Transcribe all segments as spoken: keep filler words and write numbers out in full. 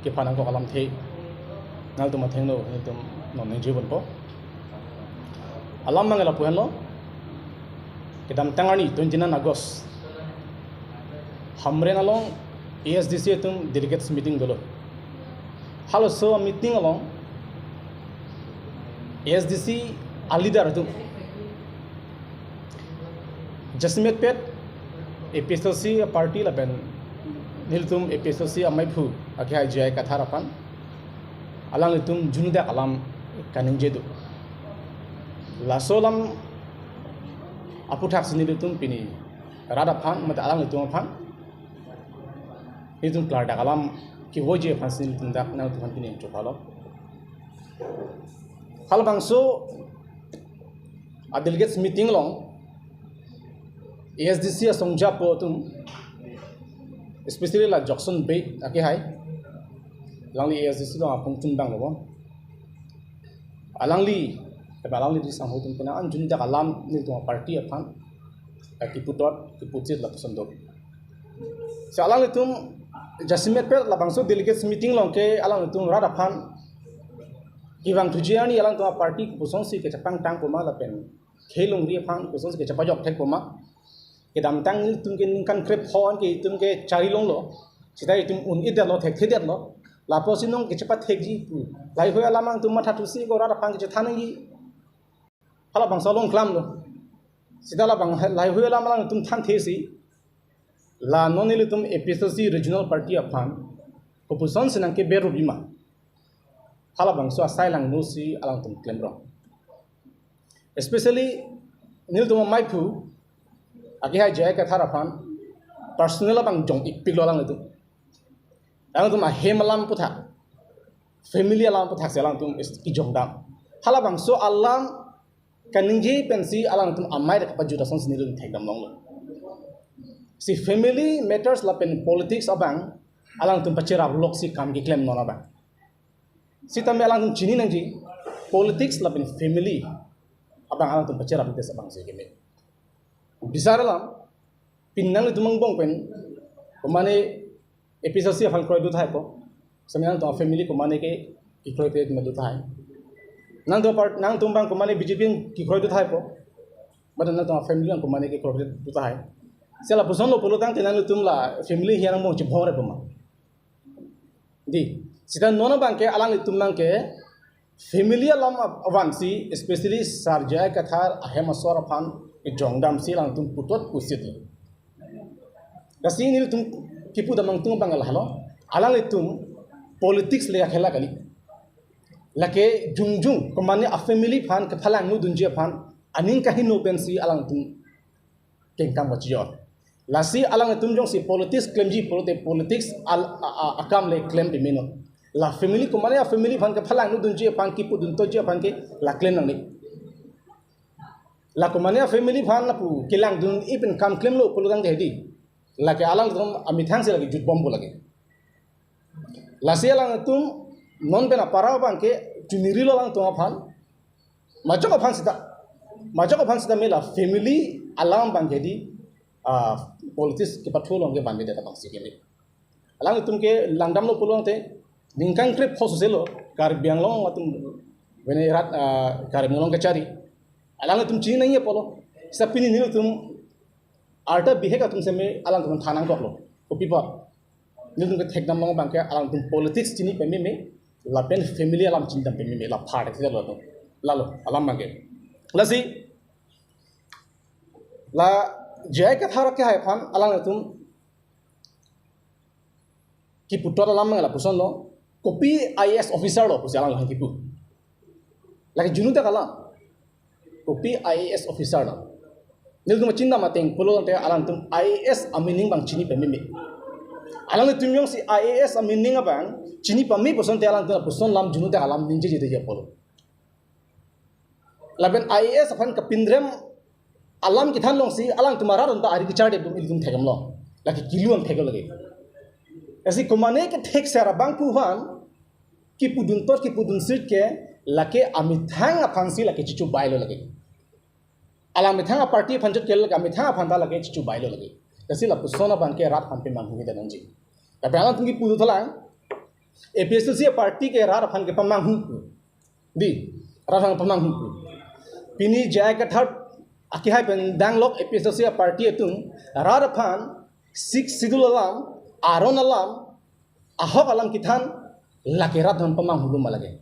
kephan angkok alamthe nangtum athengno nangtum non ningje ponpo. Alam abang lapu henlo, kedamtang arni twenty nine August, Hamren along A S D C atum delegates meeting dolo. Halaso meeting along A S D C a leader atum jasemet pet A P H L C party lapen nelitum A P H L C amaiphu akehai J I Kathar aphan alanglitum junidak alam kaningje do. Laso alam aputhak si nelitum pini rat aphan mate alanglitum aphan nelitum klardak alam kevoiji aphan si nelitum dak nangtum aphan pini chophalo. Halabangso a delegates meeting along A S D C asongjapo atum, especially la Jokson Bey akehai, alangli A S D C along apung chunbang lo. Alangli, tapi alangli di sangho atum kena an junidak alam nelitum party aphan kiputot kiputsit lapuson do. So alanglitum jasemet pet labangso delegates meeting along ke alanglitum rat aphan kevang thuji arni alangtum party kopuson si kechepangtang poma lapen khelongri aphan kopuson si kechepajok thek poma. Kedamtang nelitum ke ningkan krepho an ke itum ke chari longlo. Seta itum un-edetlo, thekthedetlo. Lapusi non kechepathekji pu, laheihui alam alangtum mathathusi ko rat aphan kechethan nangji. Halabangso along klamlo. Seta labang laheihui alam alangtum thanthesi la non nelitum A P H L C regional party aphan kopuson si nangkeber ru bima. Halabangso asai langno si alangtum klemrong. Especially nelitum amaiphu akehai J I Kathar aphan personal abang jong-ikpiklo alanglitum. Alangtum ahem alam aputhak, family alam aputhak si alangtum is- kejongdam. Halabangso alam kaningje pensi alangtum amei dak pajut ason si nelitum thekdam longlo. Si family matters lapen politics abang alangtum pacherap lok si kam keklem non abang. Sitame alangtum chini nangji, politics lapen family abang alangtum pacherap tes abang si keme. Bisar alam, pini nanglitum angbong pen, komane A P H L C aphan kroi do tahai po. Sami nangtum family komane ke kekroi pe do tahai. Nangtum part, nangtum abang komane B J P kekroi do tahai po. But nangtum family abang komane kekroi do tahai. Si lapuson lo pulo tangte nanglitum la family hian angbong chibhong re poma. Di, seta non abang ke alanglitum abang ke family alam ap- avansi, especially Sar J I Kathar ahem asor aphan kejongdam si alangtum putot pusit. Lasi nelitum kipudam angtung abang lahelo, alanglitum politics le akhela kali. Lake jongjong komane a family aphan kephalangno dunji aphan aning kahingno pensi alangtum kengkam kachijor. Lasi alangtum jongsi politics klemji pulote politics al a, a, akam le klem pemeno. La family komane a family aphan kephalangno dunji aphan kipudun toji aphan ke la klem nangne. La komane a family aphan lapu kelangdun-i pen kam klemlo pulo tangte hedi, lake alangtum amethang si lake jutbompo lake. Lasi alangtum non pen apara abang ke chunirilo alangtum aphan. Majok aphan seta, majok aphan seta me la family alam abang ke di, ah, politics kepathu along ke bande data abang si keme. Alangtum ke langdamlo pulo tangte ningkan krepho soselo Karbi Anglong atum bene rat, ah, Karbi Anglong kachari. Alangtum chini nangji apotlo. Seta pini nelitum arta bihek atum seme alangtum than nangkoklo. Kopi apot? Nelitum kethekdam long abang ke alangtum politics chini pememe, lapen family alam chinidam pememe, la party thelo atum. Lalo alam abang ke. Lasi la J I Kathar akehai aphan alangtum kiputot alam abang lapuson lo, kopi I A S officer lo pusi alangtum kipu. Lake junudak alam. Kopi I A S officer lo. Nelitum chinidam ateng pulo tangte alangtum I A S a meaning abang chini pememe. Alangtum jongsi I A S a meaning abang chini pame puson te alangtum lapuson alam junudak alam ningjejeje apotlo. Lapen I A S aphan kapindrem alam kethan alongsi alangtum arat anta ari kechardedun ilitum thekdamlo. Lake kilu an theklo lake. Lasi komane kethekser abangphu aphan kipudun tot kipudun sit ke lake amethang aphansi lake chichubailo lake. Alang methang a party aphan chot ke lake amethang aphan ta lake chichubailo lake. Lasi lapuson abang ke rat aphan pemanghu kita nangji. Tapi alangtum kipu do thalang. APHLC party ke rat aphan kepamanghu. Dei, rat aphan kepamanghu. Pini J I Kathar akehai pen danglok APHLC party atum rat aphan Sixth Schedule alam, aron alam, ahok alam kethan, lake rat aphan pamanghu lo ma lake.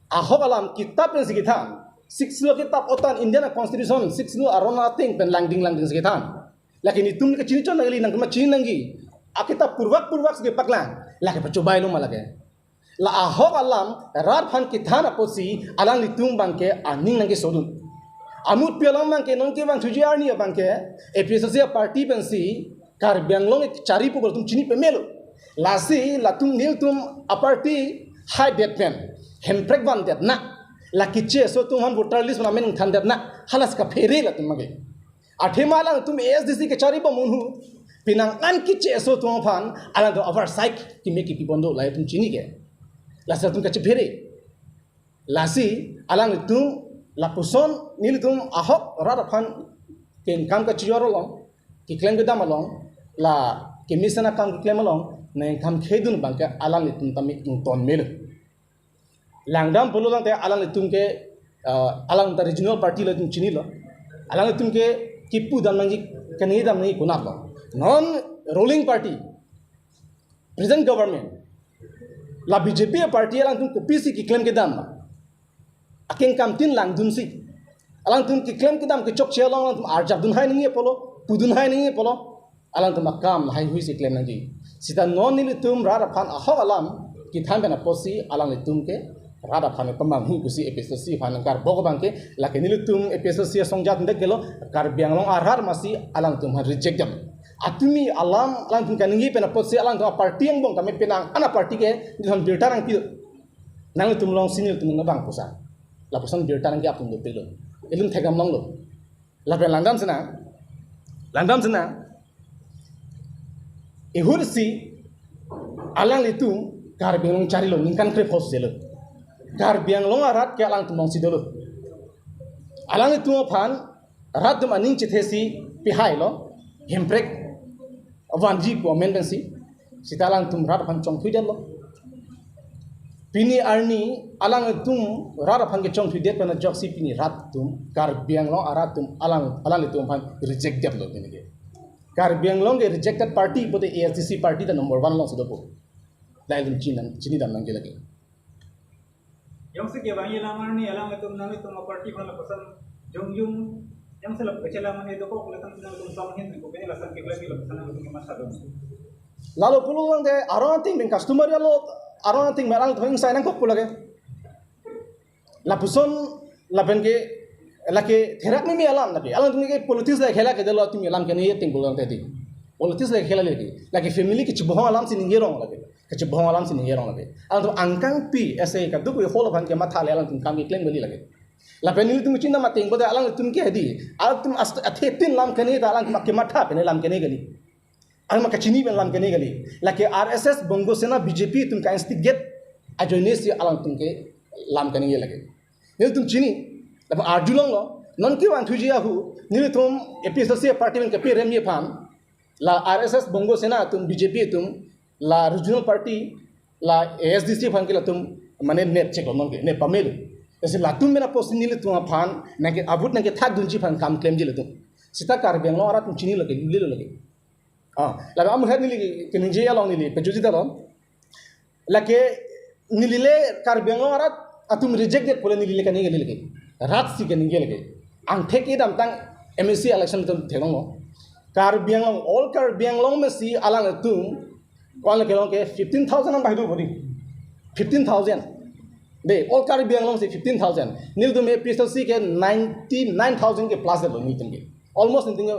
Ahok alam kitap pensi kethan. Sixth Schedule kitap otan Indian Constitution, Sixth Schedule aron ateng pen langding langding si kethan. Lake nelitum kachini chot nangli, nangtum kachini nangji. Akitap purvak purvak si paklang. Lake pachobai lo ma lake. La ahok alam rat aphan kethan apotsi alanglitum abangke aning nangkesodun. Amutpi alam abangke non kevangthuji arni abangke APHLC party pensi Karbi Anglong kechari pu atum chini pamelo. Lasi latum nelitum aparty haidet pen hemprek vandet na. La keche aso atum aphan voter list amen ingthandet na. Hala si kaphere latum abangke. Athema alangtum ASDC kechari bom unhu, penang an keche aso atum aphan alangtum oversight keme kipi bom do, lahai atum chini ke. Lasi atum kachephere. Lasi alanglitum lapuson nelitum ahok rat aphan kengkam kachijor along, keklem kedam along, la kemesen akam keklem along nangkam khedun abangke alanglitum tame ington melo. Langdam pulo tangte alanglitum ke, uh, alang ta regional party lo, itum chinilo. Alanglitum ke kipu dam nangji, kaningje dam nangji konat lo. Non ruling party, present government, la BJP party alangtum kopisi keklem kedam ma? Akengkam tin langdunsi. Alangtum keklem kedam kechokche along alangtum arjapdun hai nangji apotlo, pudun hai nangji apotlo, alangtum akam lahaihui si klem nangji. Sita non nelitum rat aphan ahok alam kethan pen apotsi alanglitum ke rat aphan pamanghu pusi APHLC aphan nangkarbok abangke, lake nelitum APHLC asong jat dek gelo, Karbi Anglong arat masi alangtum aphan reject dam. Atumi alam alangtum kaningje pen apotsi alangtum aparty angbong tame penang an aparty ke nelitum birta nangpi. Nanglitum alongsi nelitum nang bang pusa. Lapuson birta nangke atum dopilo. Ilum thekdam longlo. Lapen langdam sena. Langdam sena. Ihur si alanglitum Karbi Anglong charilo, ningkan krepho selo. Karbi Anglong arat ke alangtum alongsi dolo. Alanglitum aphan rat atum aning chethesi pihailo, hemprek vanji pu amen pensi, sita alangtum rat aphan chongthuidetlo. Pini arni alangtum rat aphan kechongthuidet pen ajoksi pini rat atum, Karbi Anglong arat atum alang, alanglitum aphan reject detlo pini ke. Karbi Anglong ke rejected party pute ASDC party ta number one alongsi dopo. Lahai atum chini dam, chini dam nangji lake. Jongsi kevangji alam arni alanglitum, nanglitum aparty aphan lapuson jongjung, jongsi lapu kachelang mane dokok latum nanglitum song hin ko pene lason keklem lapuson nanglitum kematha do. Lalo pulo tangte aron ateng pen customary law, aron ateng pen alangtum ingsai nangkok pu lake. Lapuson lapen ke lake therak meme alam lake. Alangtum ke politics le khela ke dolo atum alam ke ne ting pulo tangte dei. Politics le khela lake. Lake family kechebohong alam si ningje rong lake. Kechebohong alam si ningje rong lake. Alangtum angkang pi ese kaduk we hol aphan kematha le alangtum kam keklem beli lake. Lapen nelitum chinta mateng boda alangtum ke dei. Alangtum ast-, athe tin lam kene ta alangtum kematha pen lam kene kali. Alangtum kachini pen lam kene kali. Lake RSS, Bongo Sena, BJP atum ka-instigate ajoine si alangtum ke lam kene lake. Nelitum chini, lapen arjulonglo, non kevangthuji ahu, nelitum APHLC party pen keperemji aphan, la RSS, Bongo Sena atum, BJP atum, la regional party, la ASDC aphan ke latum mane net cheklo non ke, net pamelo. Lasi latum pen apotsi nelitum aphan nangke avut nangkethakdunji aphan kam klemji latum. Sita Karbi Anglong arat atum chinilo ke, lelo lake. Ah, lapen amu het neli keningje along neli pejutji dalo. Lake neli le Karbi Anglong arat atum reject det pule neli le kaningje lake. Rat si kaningje lake. Angthek kedamtang MAC election atum theklonglo. Karbi Anglong, all Karbi Anglong masi alangtum, ko-an le kelong ke fifteen thousand an bahai do bodi. Fifteen thousand. Dei, all Karbi Anglong si fifteen thousand. Nelitum APHLC ke ninety-nine thousand ke plus lo nelitum ke. Almost nelitum ke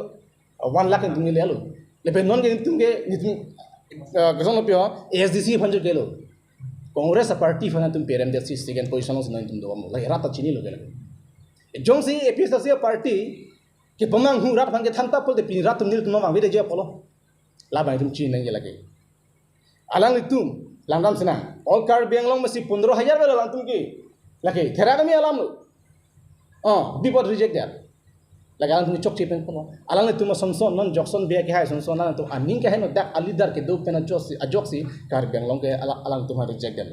one lakh nelitum ke lelo. Lapen non ke nelitum ke, nelitum, eh, kosonlo pu, ASDC aphan jo kelo. Congress aparty aphan atum perem det si second position alongsi nelitum dobomlo. Lahai rat ta chinilo ke. Jongsi APHLC party kepamanghu rat aphan kethan ta pulote pini rat atum nelitum nang vangvedeji apotlo. Labang itum chini nangji lake. Alanglitum, langdam sena. All Karbi Anglong masi pondro hajar velo alangtum ke. Lake, therak meme alam lo. Oh, bipot reject det. Lake alangtum chokche pen kono. Alanglitum asonson, non Jokson Bey akehai asonson, alanglitum aning keheno, dak a-leader kedo pen ajoksi, ajoksi Karbi Anglong ke ala-, alanglitum ha reject dem.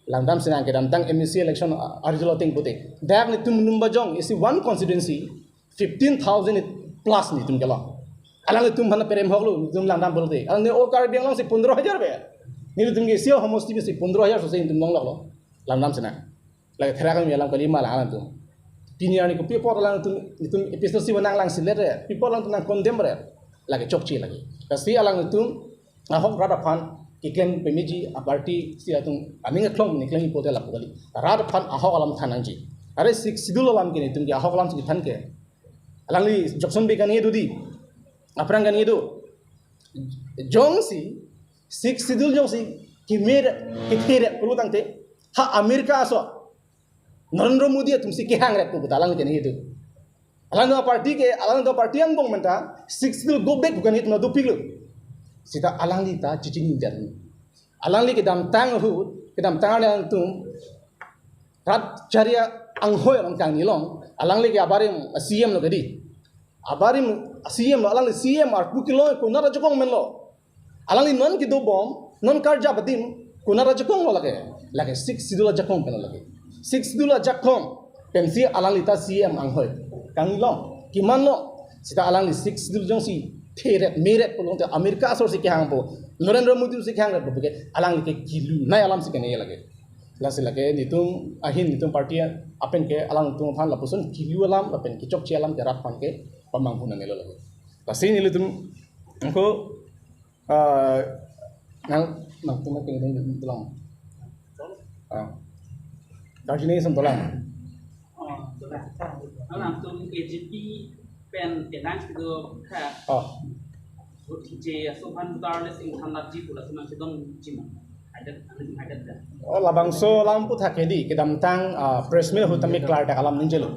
Langdam sinang kedamtang M A C election a-, a-result ateng pute. Dak netum Lumbajong isi one constituency, fifteen thousand plus netum kelong. Alanglitum aphan perem hoklo, netum langdam pulote. Alang ne o Karbi Anglong si pondro hajar be. Netum ke isi homosti si pondro hajar sose netum longloklo. Langdam sinang. Lake therak kami alam kali ma alanglitum. Pini arni kopi apot alanglitum, netum A P H L C vanang lang silet re, pi apot alanglitum nang condemn re. Lake chokche lake. Lasi alanglitum ahok rat aphan keklem pemeji a-party si atum aning aklong ni klem ipote lapu kali. Rat aphan ahok alam than nangji. Are Sixth Schedule alam ke netum ke ahok alam si than ke. Alangli Jokson Bey kani do di. Aphrang kani do. Jongsi Sixth Schedule jongsi keme, kethe re pulo tangte, ha America aso Narendra Modi atum si kehang re pu puta alang kene itu. Alangtum a-party ke, alangtum a-party angbong menta Sixth Schedule go back bukan itu na dopiklo. Sita alangli ta chechini jar. Alangli kedamtang ahut, kedamtang arni alanglitum rat chari anghoi along kangni long, alangli ke abarim C M lo kedi. Abarim C M lo, alangli C M arpu kelong konat ajakong menlo. Alangli non kedobom, non karjap adim, konat ajakong lo lake. Lake Sixth Schedule ajakong pen lo lake. Sixth Schedule ajakong pensi alangli ta C M anghoi kangni long. Keman lo, sita alangli Sixth Schedule jongsi the ret me ret pulote America asor si kehang po, Narendra Modi si kehang ret po ke, alangli ke kilu nai alam si kene lake. Lasi lake netum ahin netum party apen ke alangtum aphan lapuson kilu alam lapen kechokche alam ke rat aphan ke pamanghu nangnelo lake. Lasi nelitum ko, ah, nang, nangtum ke nelitum dolang. Ah. Karjini sem dolang. Oh, dolang. Alangtum A J P pen tenang sido ka. Oh. Vote kije aso aphan voter list ingthan lapji pu latum nangchedonji ma? Hadak, hadak, hadak da. Oh, labangso alam puthak kedi, kedamtang, ah, press meet ahut tame klardak alam ningjelo.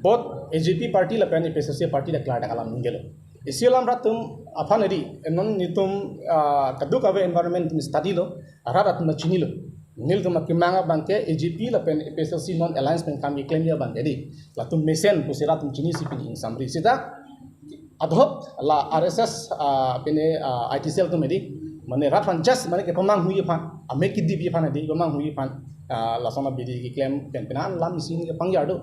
Both A J P party lapen A P H L C party ta klardak alam ningjelo. Isi alam rat atum aphan edi, non netum, ah, kadokave environment atum study lo, rat atum ta chinilo. Nelitum akemang abang ke A J P lapen A P H L C non alliance pen kam keklemji abang ke edi. Latum mesen pusi rat atum chinisi pini ingsamri. Sita adhok la R S S, ah, pine, ah, I T cell atum edi. Mane rat aphan just mane kepamanghuji aphan, amek kedipji aphan edi, pamanghuji aphan, ah, lason abidi keklem pen pen an lam isi ni kepangjar do.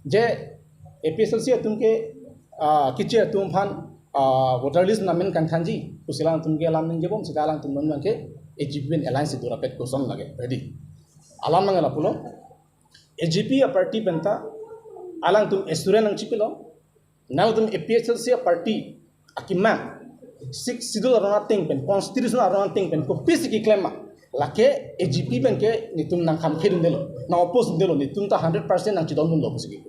Je A P H L C atum ke, ah, keche atum aphan, ah, voter list amen kangthanji pusi alangtum ke alam ningjebom, sita alangtum non abang ke A J P pen alliance do rapet koson lake edi. Alam abang lapulo. A J P a-party penta alangtum assurance nangchipilo. Nangtum A P H L C a-party akemang Sixth Schedule aron ateng pen, constitution aron ateng pen kopisi keklem ma, lake A J P pen ke netum nangkhamkhe dundelo, nang-oppose dundelo, netum ta hundred percent nangchedondunlo pusi ke.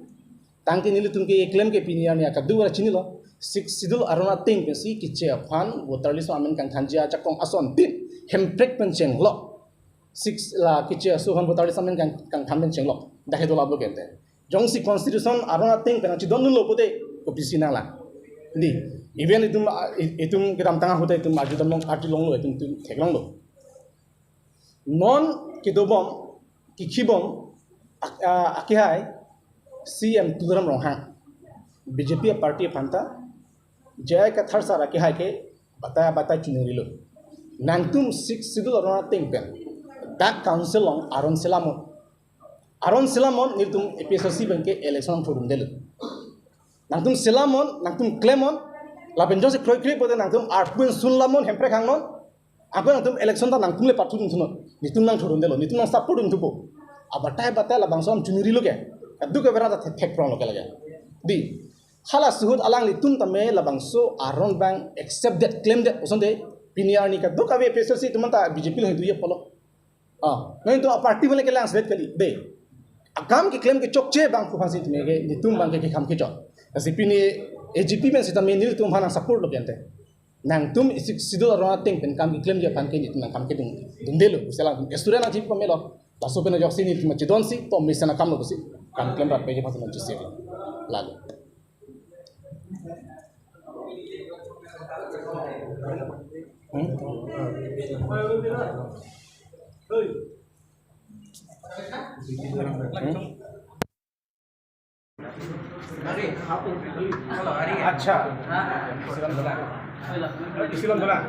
Tangte nelitum keklem ke pini arni kadokave chinilo, Sixth Schedule aron ateng pensi keche aphan voter list amen kangthanji ajakong asontin hemprek pen chenglok. Six la keche aso aphan voter list amen kang, kangthan pen chenglok. Dak kedo lablo kente. Jongsi constitution aron ateng pen nangchedondunlo pute, kopisi nanglang. Di, even itum, ah, i-, itum kedamtang ahut itum arjudam long, arjulonglo, itum, itum theklonglo. Non kedobom, kekhibom, ak-, ah, akehai, C M Tuliram Ronghang. B J P party aphanta, J I Kathar sir akehai ke, batai batai chinurilo. Nangtum Sixth Schedule aron ateng pen, dak council along aron selamnon. Aron selamnon, nelitum A P H L C pen ke election thurundelo. Nangtum selamnon, nangtum klemnon, lapen jongsi kroikre pute nangtum arpu insun lamnon, hemprek hangnon, ako nangtum election ta nangtum le pathu dunthunon, netum nangthurundelo, netum nang-support dunthupo. Abatai batai labangso alam chinurilo ke, kadokave rat ta thek, thekpronglo ke lake. Di, halaso ahut alanglitum tame labangso aron abang accept det, klem det, osonte, pini arni kadokave A P H L C atum anta B J P along hiduye pulo. Ah, non itum a-party mane kelang selet kali, de. Akam keklem kechokche abang pu aphansi itum ke, netum abang ke kekham kejor. Lasi pini A J P pen sitame nelitum aphan nang-support lo kente. Nangtum Sixth Schedule aron ateng pen kam keklemji aphan ke netum nangkhamkhe dun, dundelo, pusi alangtum assurance nangchipi pamelo. Laso pen ajoksi nelitum chedonsi, to mesen akam lo pusi, kam klem rapji aphansi nangchesik lo. Lalo. Hmm? Hmm? Acha. Isi alam dolang. Isi alam dolang.